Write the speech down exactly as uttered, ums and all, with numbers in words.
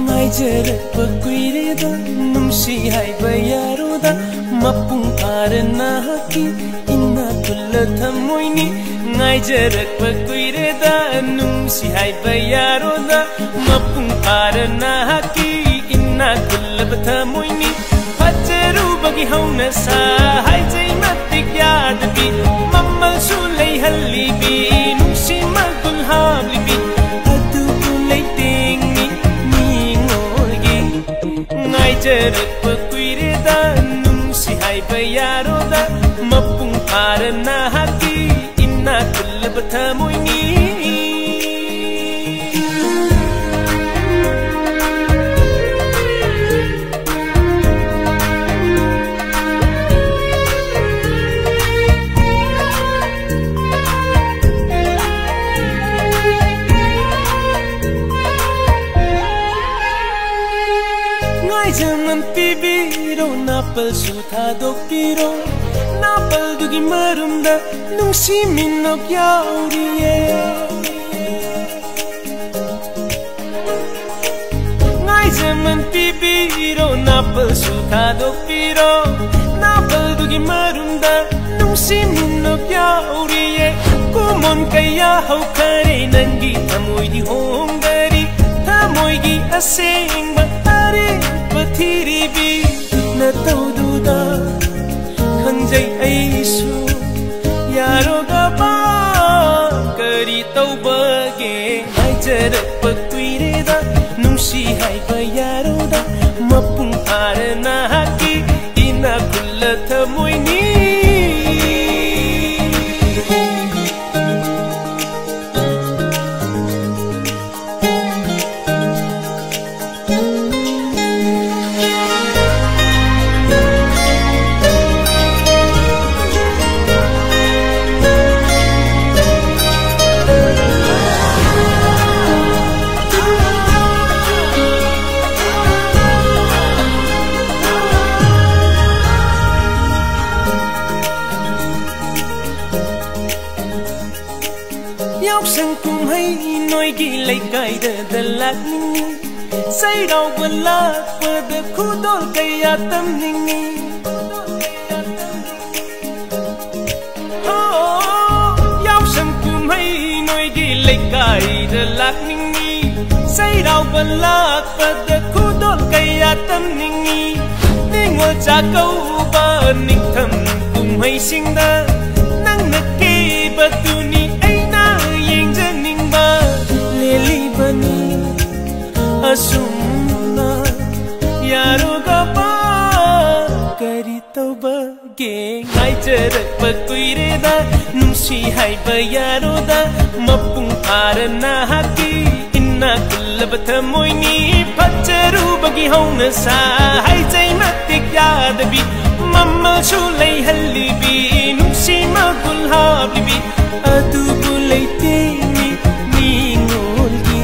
ꯉꯥꯏꯖꯔꯛꯄ ꯀꯨꯏꯔꯦꯗ ꯅꯨꯡꯁꯤ ꯍꯥꯏꯕ ꯌꯥꯔꯣꯗ, ꯃꯄꯨꯡ ꯐꯥꯔ ꯅꯍꯥꯛꯀꯤ ꯏꯅꯥꯛ ꯈꯨꯜꯂ ꯊꯝꯃꯣꯏꯅꯤ꯫ ꯉꯥꯏꯖꯔꯛꯄ ꯀꯨꯏꯔꯦꯗ ꯅꯨꯡꯁꯤ ꯍꯥꯏꯕ ꯌꯥꯔꯣꯗ, ꯃꯄꯨꯡ ꯐꯥꯔ ꯅꯍꯥꯛꯀꯤ ꯏꯅꯥꯛ ꯈꯨꯜꯂꯕ ꯊꯝꯃꯣꯏꯅꯤ꯫ ꯐꯖꯔꯨꯕꯒꯤ ꯍꯧꯅꯁꯥ ꯍꯥꯏꯖꯩ ꯃꯇꯤꯛ ꯌꯥꯗꯕꯤ, ꯃꯃꯜꯁꯨ ꯂꯩꯍꯜꯂꯤꯕꯤ, ꯅꯨꯡꯁꯤ ꯃꯒꯨꯟ ꯍꯥꯞꯂꯤꯕꯤ, ꯑꯗꯨꯕꯨ ꯂꯩꯇꯦꯡꯅꯤ ꯃꯤꯉꯣꯏꯒꯤ꯫ ꯉꯥꯏꯖꯔꯛꯄ ꯀꯨꯏꯔꯦꯗ ꯅꯨꯡꯁꯤ ꯍꯥꯏꯕ ꯌꯥꯔꯣꯗ, ꯃꯄꯨꯡ ꯐꯥꯔ ꯅꯍꯥꯛꯀꯤ ꯏꯅꯥꯛ ꯈꯨꯜꯂꯕ ꯊꯃꯣꯏꯅꯤ꯫ ꯉꯥꯏꯖꯃꯟ ꯄꯤꯕꯤꯔꯣ, ꯅꯥꯄꯜꯁꯨ ꯊꯥꯗꯣꯛꯄꯤꯔꯣ, ꯅꯥꯄꯜꯗꯨꯒꯤ ꯃꯔꯨꯝꯗ ꯅꯨꯡꯁꯤ ꯃꯤꯅꯣꯛ ꯌꯥꯎꯔꯤꯌꯦ꯫ ꯉꯥꯏꯖꯃꯟ ꯄꯤꯕꯤꯔꯣ, ꯅꯥꯄꯜꯁꯨ ꯊꯥꯗꯣꯛꯄꯤꯔꯣ, ꯅꯥꯄꯜꯗꯨꯒꯤ ꯃꯔꯨꯝꯗ ꯅꯨꯡꯁꯤ ꯃꯤꯅꯣꯛ ꯌꯥꯎꯔꯤꯌꯦ꯫ ꯀꯨꯃꯣꯟ ꯀꯌꯥ ꯍꯧꯈꯔꯦ, ꯅꯪꯒꯤ ꯊꯃꯣꯏꯗꯤ ꯍꯣꯡꯗꯔꯤ꯫ ꯊꯃꯣꯏꯒꯤ ꯑꯁꯦꯡꯕ ꯑꯔꯦꯞꯄ ꯊꯤꯔꯤꯕꯤ ꯅꯇꯧꯗꯨꯗ ꯈꯪꯖꯩ ꯑꯩꯁꯨ꯫ ꯌꯥꯔꯣꯒꯕ ꯀꯔꯤ ꯇꯧꯕꯒꯦ? ꯉꯥꯏꯖꯔꯛꯄ ꯀꯨꯏꯔꯦꯗ ꯅꯨꯡꯁꯤ ꯍꯥꯏꯕ ꯌꯥꯔꯣꯗ, ꯃꯄꯨꯡ ꯐꯥꯔ ꯅꯍꯥꯛꯀꯤ ꯏꯅꯥꯛ ꯈꯨꯜꯂ ꯊꯃꯣꯏꯅꯤ꯫ ꯅꯣꯏꯒꯤ ꯂꯩꯀꯥꯏꯗ ꯂꯥꯛꯅꯤꯡꯉꯤ, ꯆꯩꯔꯥꯎꯕ ꯂꯥꯛꯄꯗ ꯈꯨꯗꯣꯜ ꯀꯌꯥ ꯇꯝꯅꯤꯡꯉꯤ꯫ ꯍꯣ, ꯌꯥꯎꯁꯪ ꯀꯨꯝꯍꯩ ꯅꯣꯏꯒꯤ ꯂꯩꯀꯥꯏꯗ ꯂꯥꯛꯅꯤꯡꯉꯤ, ꯆꯩꯔꯥꯎꯕ ꯂꯥꯛꯄꯗ ꯈꯨꯗꯣꯜ ꯀꯌꯥ ꯇꯝꯅꯤꯡꯉꯤ꯫ ꯅꯤꯉꯣꯜ ꯆꯥꯛꯀꯧꯕ, ꯅꯤꯡꯊꯝ ꯀꯨꯝꯍꯩꯁꯤꯡꯗ ꯅꯪꯅ ꯀꯦꯕꯗꯨꯅꯤ ꯑꯩꯅ ꯌꯦꯡꯖꯅꯤꯡꯕ꯫ ꯂꯦꯜꯂꯤꯕꯅꯤ ꯑꯁꯨꯝꯅ ꯌꯥꯔꯣꯒꯕ꯫ ꯀꯔꯤ ꯇꯧꯕꯒꯦ ꯉꯥꯏꯖꯔꯛꯄ ꯀꯨꯏꯔꯦꯗ, ꯅꯨꯡꯁꯤ ꯍꯥꯏꯕ ꯌꯥꯔꯣꯗ꯫ ꯃꯄꯨꯡ ꯐꯥꯔ ꯅꯍꯥꯛꯀꯤ ꯏꯅꯥꯛ ꯈꯨꯜꯂꯕ ꯊꯃꯣꯏꯅꯤ꯫ ꯐꯖꯔꯨꯕꯒꯤ ꯍꯧꯅꯁꯥ ꯍꯥꯏꯖꯩ ꯃꯇꯤꯛ ꯌꯥꯗꯕꯤ, ꯃꯃꯜꯁꯨ ꯂꯩꯍꯜꯂꯤꯕꯤ, ꯅꯨꯡꯁꯤ ꯃꯒꯨꯟ ꯍꯥꯞꯂꯤꯕꯤ꯫ ꯑꯗꯨꯕꯨ ꯂꯩꯇꯦ ꯃꯤ ꯃꯤꯉꯣꯜꯒꯤ꯫